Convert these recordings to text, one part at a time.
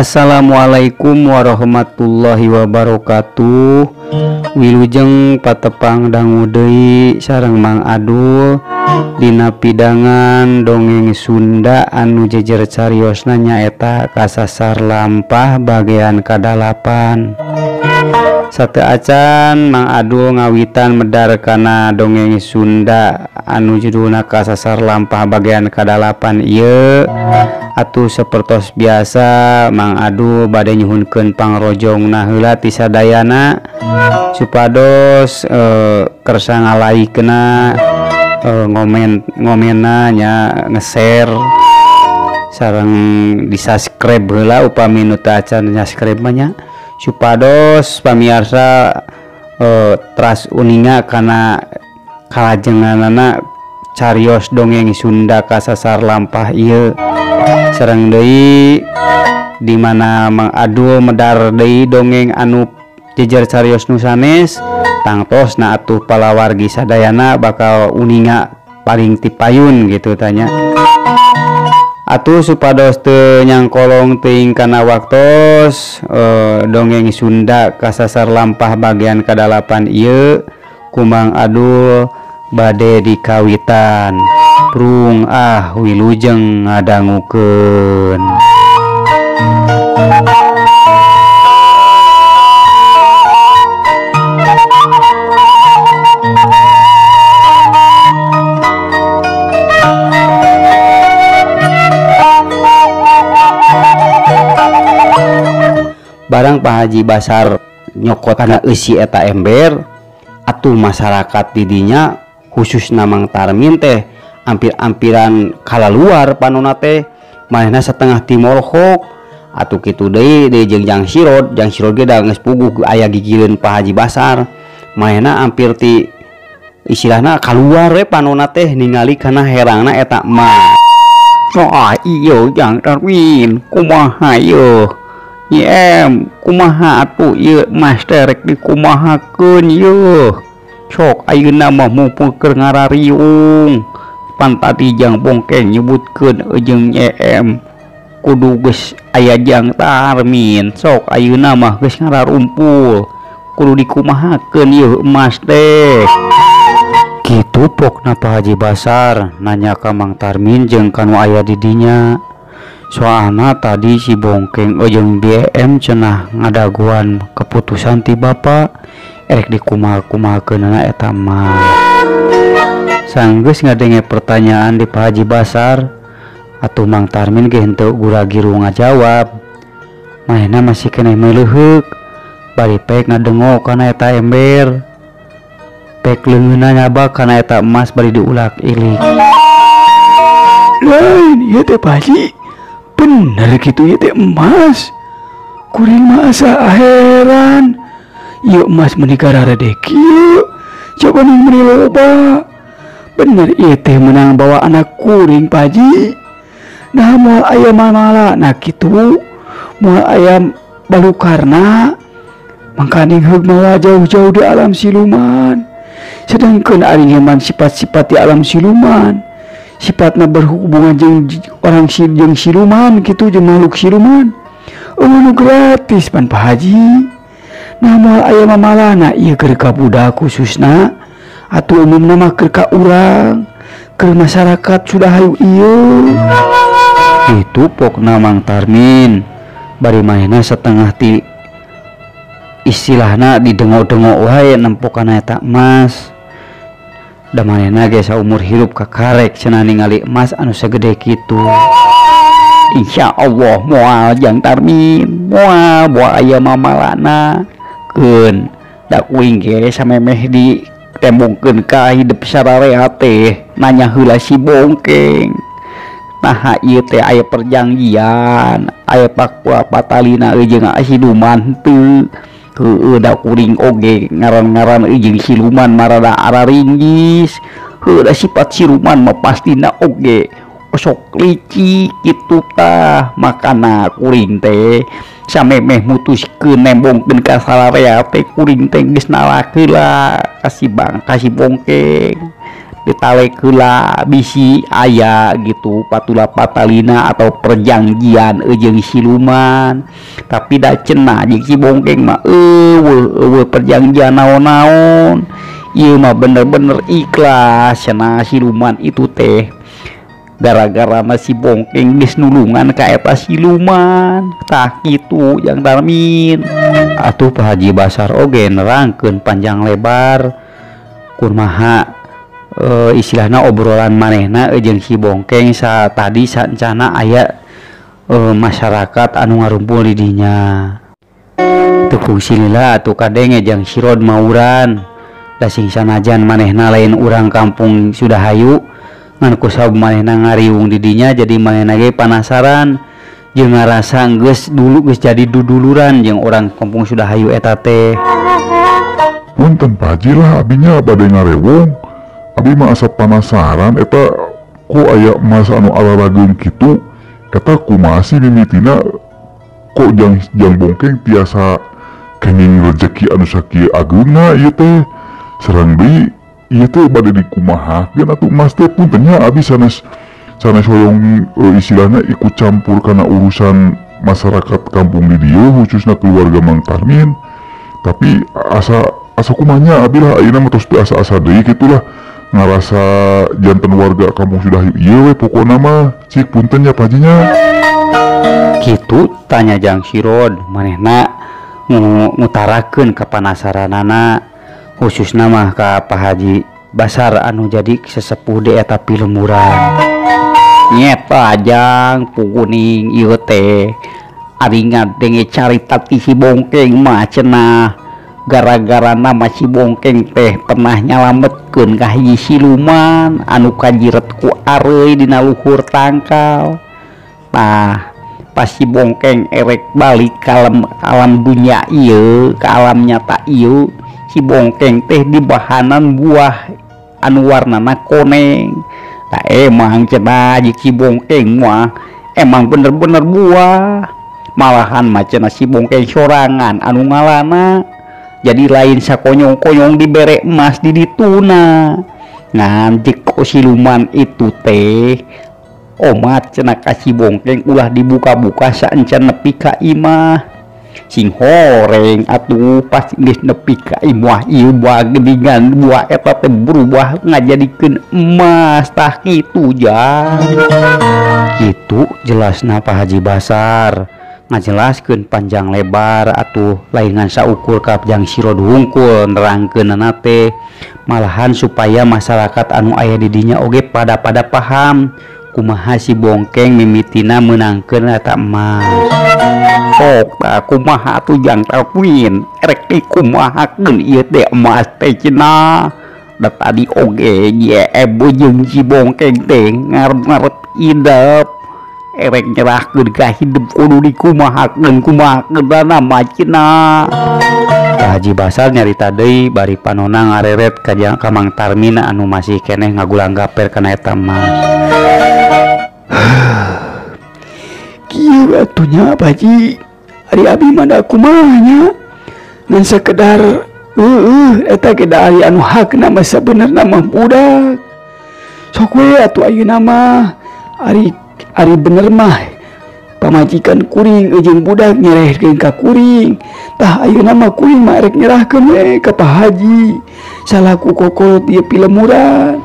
Assalamualaikum warahmatullahi wabarakatuh. Wilujeng patepang dangu deui sareng Mang Adul dina pidangan dongeng Sunda anu jejer cariosna nyaeta Kasasar Lampah bagian kadalapan. Sateu acan Mang Adul ngawitan medar kana dongeng Sunda anu judulna Kasasar Lampah bagian kadalapan ieu. Atuh sapertos biasa Mang Adul bade nyuhunkeun pangrojongna heula ti sadayana supados kersa ngalaikeuna, ngomenna nya, nge-share sareng di-subscribe heula upami nu teu acan subscribe mah nya, supados pamiarsa teras uninga kana kalajenganana carios dongeng Sunda Kasasar Lampah ieu. Sareng deui di mana Mang Adul medar deui dongeng anu jejer carios nu sanes, tangtosna atuh palawargi sadayana bakal uninga paling tipayun gitu tanya. Atuh supados teu nyangkolong teuing kana waktos, dongeng Sunda Kasasar Lampah bagian kadalapan ieu ku Mang Adul bade dikawitan. Prung ah wilujeng ngadangukeun. Barang Pak Haji Basar nyokot kana eusi eta ember, atuh masyarakat didinya khususna Mang Tarmin teh ampir-ampiran kalaluar panona teh, manehna setengah timorhok atuh kitu deui deui jeung Jang Sirod. Jang Sirod ge da geus puguh aya gigireun Pak Haji Basar, manehna ampir ti istilahna kaluar we panona teh ningali kana herangna eta mah. Wah iya Jang Tarmin kumaha ieu? Nyem kumaha atuh ieu mas teh rek dikumahakeun ieu? Sok ayeuna mah mumpung keur ngarariung. Pan tadi Jang Bongkeng nyebutkeun jeung nyem kudu geus aya Jang Tarmin. Sok ayeuna mah geus ngararumpul, kudu dikumahakeun ieu emas teh. Kitu pokna Pak Haji Basar nanya ka Mang Tarmin jeung kanu aya di dinya. Soalna tadi si Bongkeng jeung BM cenah ngadaguan keputusan ti bapa erek dikumaha-kumahakeunana eta mah. Sanggeus ngadenge pertanyaan di Pak Haji Basar, atuh Mang Tarmin ge henteu gura-giru ngajawab. Manehna masih keneh meuleuheuk, bari pek ngadengo kana eta ember. Pek leungeunna nyabak kana eta emas bari diulak-ilik. Lain ieu teh Pak Haji, bener kitu ieu teh emas. Kuring mah asa heran. Ieu emas meuni gararede kieu, coba ning meuni loba. Bener ieu teh menang bawa anak kuring Pak Haji. Nah moal aya mamala nah kitu, moal aya balukarna. Mangkaning heug mawa jauh-jauh di alam siluman. Sedangkan ari ngeman sifat-sifat di alam siluman, sifatna berhubungan jeung orang jeung siluman kitu, jeung makhluk siluman. Eueuh nu gratis pan Pak Haji. Nah moal aya mamalana ieu keur ka budak khususna atuh umumna mah keur ka urang, keur masyarakat sudah hayu ieu. Itu pokna Mang Tarmin bari manehna setengah ti istilahna didengo-dengo wae nempo kana eta emas. Da manehna ge saumur hirup kakarek cenah ningali emas anu sagede kitu. Insya Allah moal Jang Tarmin, moal moal aya mamalana. Keun da kuing ge samemeh di tembongkeun ka hidup sararea teh nanya heula si Bongkeng. Naha ieu teh aya perjanjian, aya pakua patalina jeung siluman teu. Heueuh da kuring oge ngaran-ngaran jeung siluman marada araringgis. Heueuh da sifat siluman mah pastina oge osok licik kitu tah. Makana kuring teh samemeh mutuskeun nembongkeun ka sararea teh kuring teh geus nalak heula ka si Bang, ka si Bongkeng. Ditalek heula bisi aya gitu patula patalina atau perjanjian jeung siluman. Tapi da cenah jeung si Bongkeng mah eueuh perjanjian naon-naon. Ieu mah bener-bener ikhlas cenah siluman itu teh. Gara-gara mah si Bongkeng geus nulungan ka eta siluman. Tah kitu Jang Tarmin. Atuh Pak Haji Basar oge nerangkeun panjang lebar kumaha istilahna obrolan manehna jeung si Bongkeng sa tadi saencana aya masyarakat anu ngarumpul di dinya. Teu fungsi lila atuh kadenge Jang Sirod mauran. Da sing sanajan manehna lain urang kampung Sudahayu ngan kusabab manehna ngariung di dinya jadi manehna ge panasaran jeung ngarasa geus dulu geus jadi duduluran jeung orang kampung Sudahayu eta teh. Punten Pak Haji lah abinya bade ngarewong. Abi mah asa panasaran eta kok aya emas anu alarageung kitu eta kumaha sih mimitina kok jang Bongkeng tiasa kenging rejeki anu sakieu ageungna ieu teh sareng deui ieu teh bade dikumahakeun atuh emas teh punten nya abi sanes hoyong istilahna ikut campur kana urusan masyarakat kampung di dieu khususna keluarga Mang Tarmin tapi asa kumanya abi lah ayeuna mah tos teu asa-asa deui kitulah ngarasa jantan warga kampung Sudahayu ieu we pokona mah cik punten nya Pak Haji nya. Kitu tanya Jang Sirod manehna ngutarakeun kapanasaranana khususna mah ka Pak Haji Basar anu jadi sesepuh di eta pilemuran. Nyeta Jang puguning ieu teh ari ngadenge carita ti si Bongkeng mah cenah gara-gara nama si Bongkeng teh pernah nyalametkeun ka hiji siluman anu kajiret ku areuy dina luhur tangkal. Tah pas si Bongkeng erek balik ka alam dunya ieu, ka alam nyata ieu, si Bongkeng teh dibahanan buah anu warnana koneng. Tah emang cenah jeung si Bongkeng mah emang bener-bener buah. Malahan mah cenah si Bongkeng sorangan anu ngalana. Jadi lain sakonyong-konyong dibere emas di dituna. Ngan jek siluman itu teh omat cenah ka si Bongkeng ulah dibuka-buka saencan nepi ka imah. Sing horeng atuh pas geus nepi ka imah ieu buah geuningan buah eta teh berubah ngajadikeun emas. Tah kitu Jang. Kitu jelasna Pak Haji Basar ngajelaskeun panjang lebar atuh laingan saukur ka Jang Sirod hungkul nerangkeunana teh malahan supaya masyarakat anu aya di dinya oge pada paham kumaha si Bongkeng mimitina meunangkeun eta emas. Sok tah kumaha atuh Jang Tarmin erek dikumahakeun ieu teh emas teh cenah. Da tadi oge ye jeung si Bongkeng teh ngarep-ngarep idep erek nyerahkeun ka hidup kudu dikumahakeun kumahakeun mah cenah. Haji Basar nyarita deui bari panona ngareret ka Jang ka Mang Tarmin anu masih keneh ngagulang gaper kana eta emas. Kieu atuh nya Pak Haji, ari abi mah da kumaha nya ngan sakedar heueuh eta ge da ari anu hakna mah sabenerna mah budak. Sok we atuh ayeuna mah ari bener mah pamajikan kuring jeung budak nyerehkeun ka kuring. Tah ayeuna mah kuring mah erek nyerahkeun we ka Pak Haji salaku kokolot ieu pilemuran.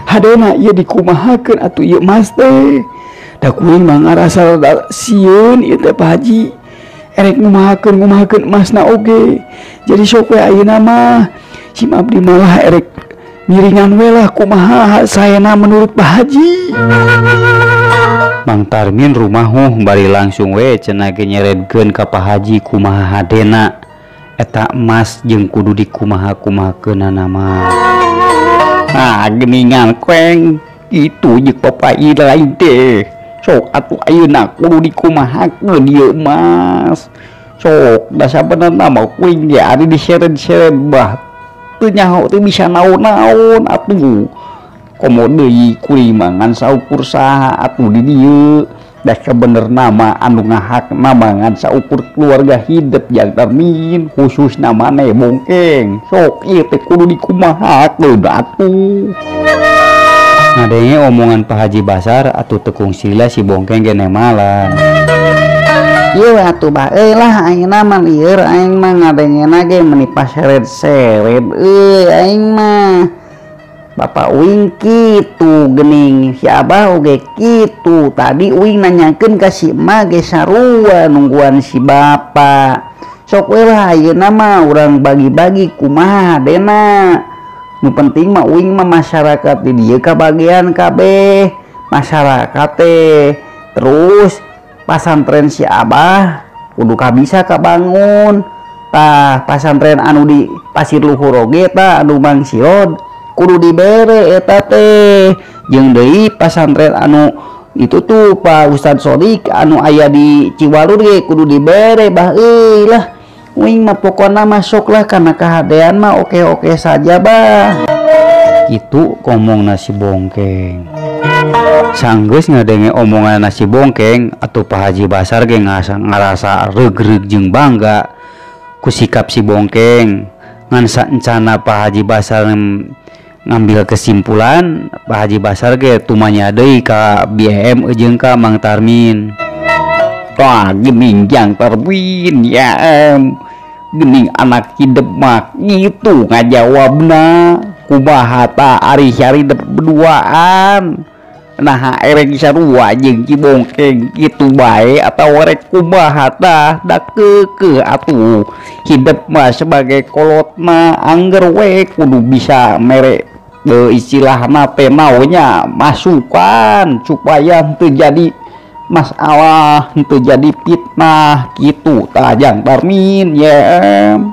Hadena ieu dikumahakeun atuh ieu emas teh. Da kuring mah ngarasa sieun ieu teh Pak Haji. Erek ngumahakeun emasna oge. Jadi sok we ayeuna mah sim abdi malah erek ngiringan we lah kumaha saena menurut Pak Haji. Mang Tarmin rumahuh bari langsung we cenah ge nyeredkeun ka Pak Haji kumaha hadena eta emas jeung kudu dikumaha-kumahakeunana mah. Nah geuningan kueng itu jeung papai lain teh. Sok atuh ayeuna kudu dikumahakeun ieu emas. Sok da sabenerna mah kuing ge ari diseret-seret bah teu nyaho teu bisa naon-naon atuh. Komo deui kuring mah ngan saukur saha atuh di dieu. Da sabenerna mah anu ngahakna mah ngan saukur keluarga hidup Jang Tarmin khususna maneh Bongkeng. Sok ieu teh kudu dikumahakeun atuh. Ngadenge omongan Pak Haji Basar atuh tekung sila si Bongkeng ge nemalan. Ieu atuh bah euy lah ayeuna mah lieur aing mah ngadengena ge meuni paseret-seret euy aing mah. Bapak uing kitu geuning si Abah oge kitu. Tadi uing nanyakeun ka si emak ge sarua nungguan si bapak. Sok we lah ayeuna mah urang bagi-bagi kumaha hadena. Nu penting mah uing mah masyarakat di dieu kabagian kabeh masyarakat teh. Terus pasantren si Abah kudu kabisa kabangun. Tah pasantren anu di Pasir Luhur oge tah anu Mang Sirod kudu dibere eta teh. Jeung deui pasantren anu itu tuh Pak Ustad Sodik anu aya di Ciwalur ge kudu dibere bah euy lah. Uing mah pokona masuk lah karena kehadean mah oke-oke saja bah. Itu ngomong nasi Bongkeng. Sanggeus ngadenge omongan nasi Bongkeng atuh Pak Haji Basar ge ngarasa reug-reug jeung bangga ku sikap si Bongkeng. Ngan saencana Pak Haji Basar ngambil kesimpulan, Pak Haji Basar ge tumanya deui ka BM jeung ka Mang Tarmin. Wah gening Jang Tarmin ya em. Gening anak hidup mah gitu ngajawabna. Kumaha ta ari haridep berduaan. Nah erek sarua jeung Ki Bongkeng kitu bae atawa rek kumaha tah da keukeuh atuh. Hidup mah sebagai kolot mah angger we kudu bisa mere istilahna teh naonnya masukan supaya teu jadi masalah, teu jadi fitnah kitu tah Jang Tarmin ya em.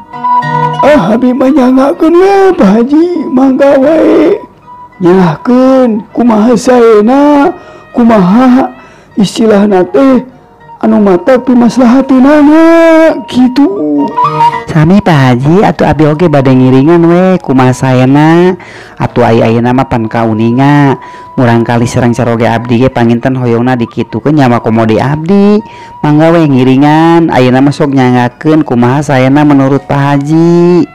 Ah abi mah nyangakeun we Pak Haji mangga wae. Nyalahkeun kumaha saena kumaha istilahna teh anu mata pimaslahateunana kitu. Sami Pak Haji atuh abi oge bade ngiringan we kumaha saena atuh aya ayeuna mah pan kauninga murang kali sareng caroge abdi ge panginten hoyongna dikitukeun nya mah komo di abdi mangga we ngiringan ayeuna mah sok nyangakeun kumaha saena menurut Pak Haji.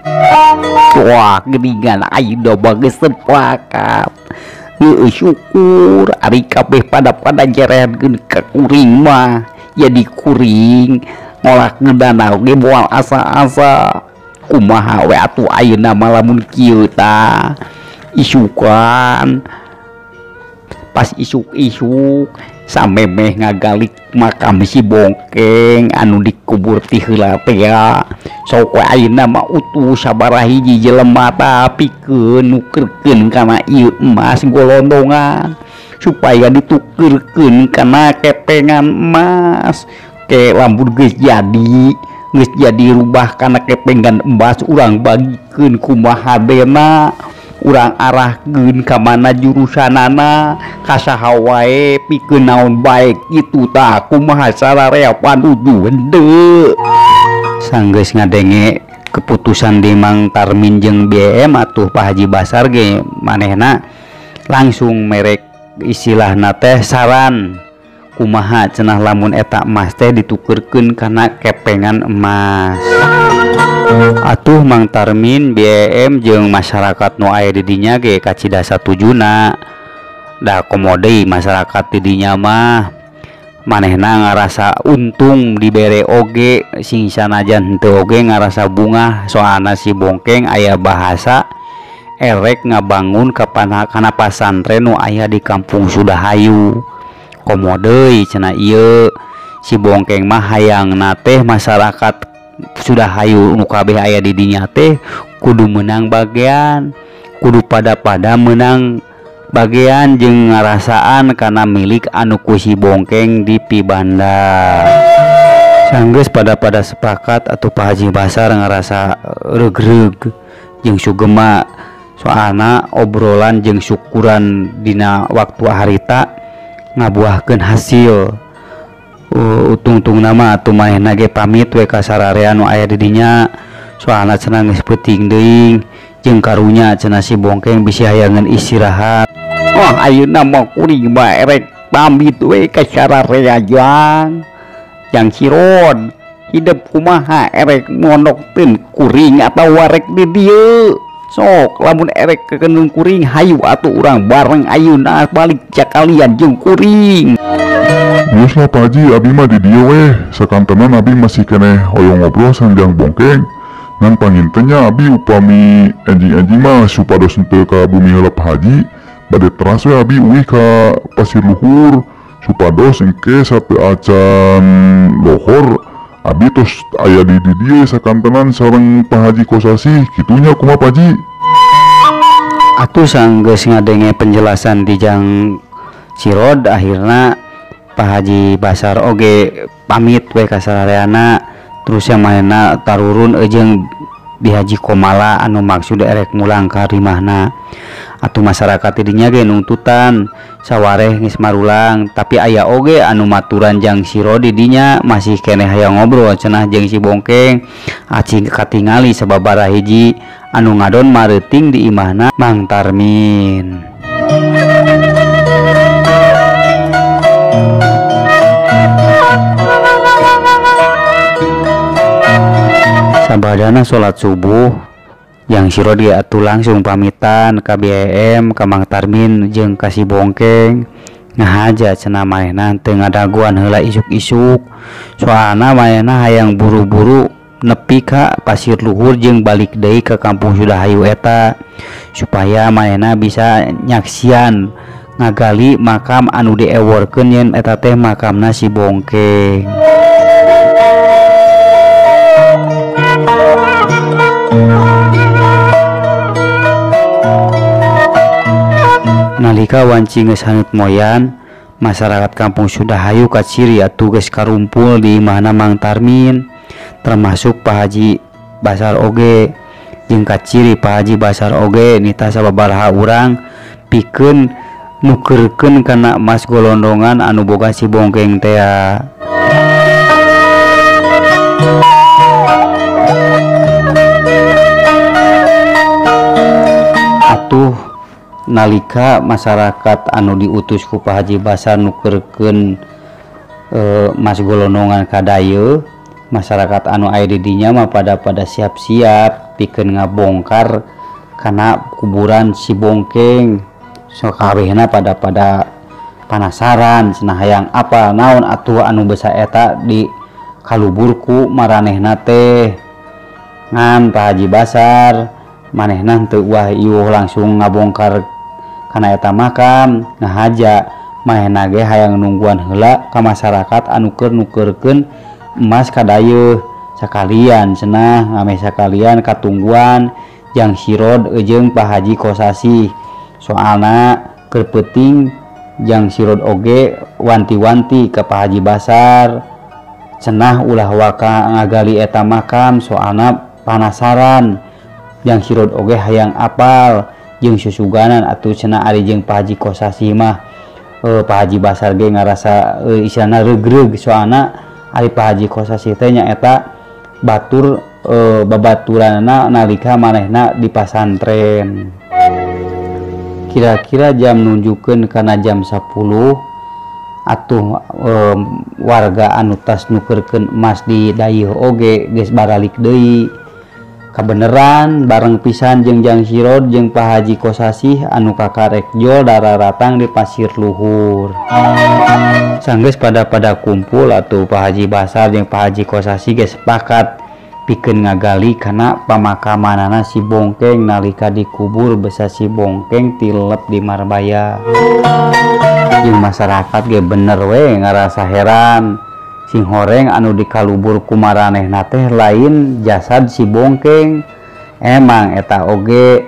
Wah geuningan ayeuna mah geus sepakat. Heueuh syukur ari kabeh pada-pada jerehankeun ka kuring mah jadi kuring ngolak ngedana oge moal asa-asa kumaha we atuh ayeuna mah lamun kieu tah isukan pas isuk-isuk samemeh ngagalik makam si Bongkeng anu dikubur ti heula teh ya. Sok we ayeuna mah utuh sabaraha hiji jelema tah pikeun nukerkeun kana ieu emas golondongan supaya ditukerkeun kana kepengan emas. Ke lamun geus jadi rubah kana kepengan emas urang bagikeun kumaha dena urang arahkeun ka mana jurusanana ka saha wae pikeun naon bae kitu tah kumaha sararea panuju henteu. Sanggeus ngadenge keputusan di Mang Tarmin jeung BM atuh Pak Haji Basar ge manehna langsung merek istilahna teh saran kumaha cenah lamun eta emas teh ditukerkeun kana kepengan emas. Atuh Mang Tarmin BM jeung masyarakat nu aya di dinya ge kacida satujuna. Da komo deui masyarakat di dinya mah manehna ngarasa untung dibere oge sing sanajan henteu oge ngarasa bungah soalna si Bongkeng aya bahasa erek ngabangun kana pasantren nu aya di kampung Sudahayu. Komo deui cenah ieu si Bongkeng mah hayangna teh masyarakat Sudahayu nu kabeh aya di dinya teh kudu menang bagian, kudu pada-pada menang bagian jeung ngarasaan kana milik anu ku si Bongkeng di Pibanda. Sanggeus pada-pada sepakat atuh Pak Haji Basar ngarasa reug-reug jeung sugema soalna obrolan jeung syukuran dina waktu harita ngabuahkeun hasil. Utung-tung nama atuh manehna ge pamit we ka sararea nu aya di dinya soalna cenah geus peuting deui jeung karunya cenah si Bongkeng bisi hayangeun istirahat. Wah ayeuna mah kuring mah erek pamit we ka sararea jang. Jang Sirod hidup kumaha erek mondokteun kuring atawa rek di dieu. Sok lamun erek kekenung kuring hayu atuh urang bareng ayeuna balik jakalian jeung kuring. Geus lah Pak Haji, abi mah di dieu weh. Sakantenan abi masih keneh hoyong ngobrol sareng Jang Bongkeng. Ngan panginten nya abi upami enjing-enjing mah supados henteu ka bumi heula Pak Haji, bade teras we abi uih ka Pasir Luhur supados engke sateu acan lohor abi tos aya di dieu sakantenan sareng Pak Haji Kosasih kitu nya kumaha Pak Haji. Atuh sanggeus ngadenge penjelasan di Jang Sirod akhirna Pak Haji Basar oge pamit we ka sarareana. Terus yang manehna tarurun jeung Bi Haji Komala anu maksud erek mulang ka rimahna. Atuh masyarakat dinya ge nungtutan sawareh geus marulang, tapi aya oge anu maturan Jang Sirod di dinya masih keneh hayang ngobrol cenah jeung si Bongkeng. Acing katingali sababaraha hiji anu ngadon mareuting di imahna Mang Tarmin. Sabadana salat subuh Yang Sirod ge atuh langsung pamitan ka BM ka Mang Tarmin jeung ka si Bongkeng. Ngahaja cenah manehna teu ngadaguan heula isuk-isuk, soalna manehna hayang buru-buru nepi ka Pasir Luhur jeung balik deui ka kampung Sudahayu eta supaya manehna bisa nyaksian ngagali makam anu dieworkeun yen eta teh makamna si Bongkeng. Nalika wanci geus haneut moyan, masyarakat kampung Sudahayu kaciri atuh geus karumpul di imahna Mang Tarmin, termasuk Pak Haji Basar oge. Jeung kaciri Pak Haji Basar oge nita sababaraha urang pikeun nukeurkeun kana emas golondongan anu boga si Bongkeng tea. Atuh nalika masyarakat anu diutus ku Pak Haji Basar nukeurkeun emas golondongan ka dayeuh, masyarakat anu aya di dinya mah pada siap-siap pikeun ngabongkar kana kuburan si Bongkeng. Sakabehna pada panasaran cenah hayang apa naon atuh anu besa eta di kaluburku maranehna teh. Ngan Pak Haji Basar manehna teu wah ieuh langsung ngabongkar kana eta makam, ngahaja manehna ge hayang nungguan heula ka masyarakat anu keur nukeurkeun emas ka dayeuh sakalian cenah ngameh sakalian katungguan Jang Sirod jeung Pak Haji Kosasih. Soalna keur peuting Jang Sirod oge wanti-wanti ka Pak Haji Basar cenah ulah waka ngagali eta makam soalna panasaran Jang Sirod oge hayang apal jeung susuganan atuh cenah ari jeung Pak Haji Kosasih mah Pak Haji Basar ge ngarasa istilahna regreg soalna ari Pak Haji Kosasih teh nyaeta batur babaturanna nalika manehna di pasantren. Kira-kira jam nunjukkeun kana jam 10 atuh warga anu tas nukeurkeun emas di dayeuh oge geus baralik deui. Kabeneran bareng pisan jeung Jang Sirod jeung Pak Haji Kosasih anu kakarek jol dararatang di Pasir Luhur. Sanggeus pada kumpul atuh Pak Haji Basar jeung Pak Haji Kosasih geus sepakat pikeun ngagali kana pamakamanana si Bongkeng nalika dikubur besa si Bongkeng tilep di Marbaya. Jeung masyarakat ge bener we ngarasa heran. Sing horeng anu dikalubur ku maranehna teh lain jasad si Bongkeng. Emang eta oge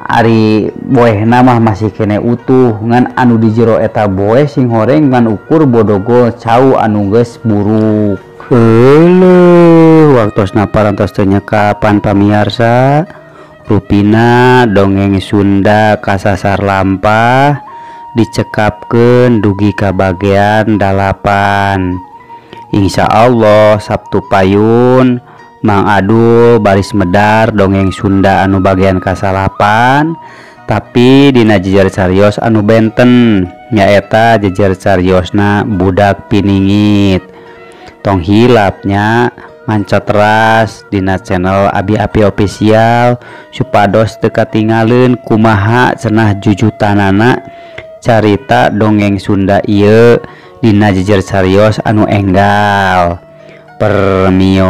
ari boehna mah masih kene utuh, ngan anu di jero eta boeh sing horeng ngan ukur bodogol cau anu geus buruk. Euleuh, waktosna parantos teu nyekapan pamiarsa. Rupina dongeng Sunda kasasar lampah dicekapkeun dugi ka bagean 8. Insya Allah Sabtu payun Mang Adul baris medar dongeng Sunda anu bagian kasalapan, tapi dina jejer carios anu benten nyaeta jejer cariosna budak piningit. Tong hilapnya Mancotras dina channel Abi Api Official supados teu katinggalin kumaha cenah jujutanana carita dongeng Sunda ieu dina jejer carios anu enggal. Permios.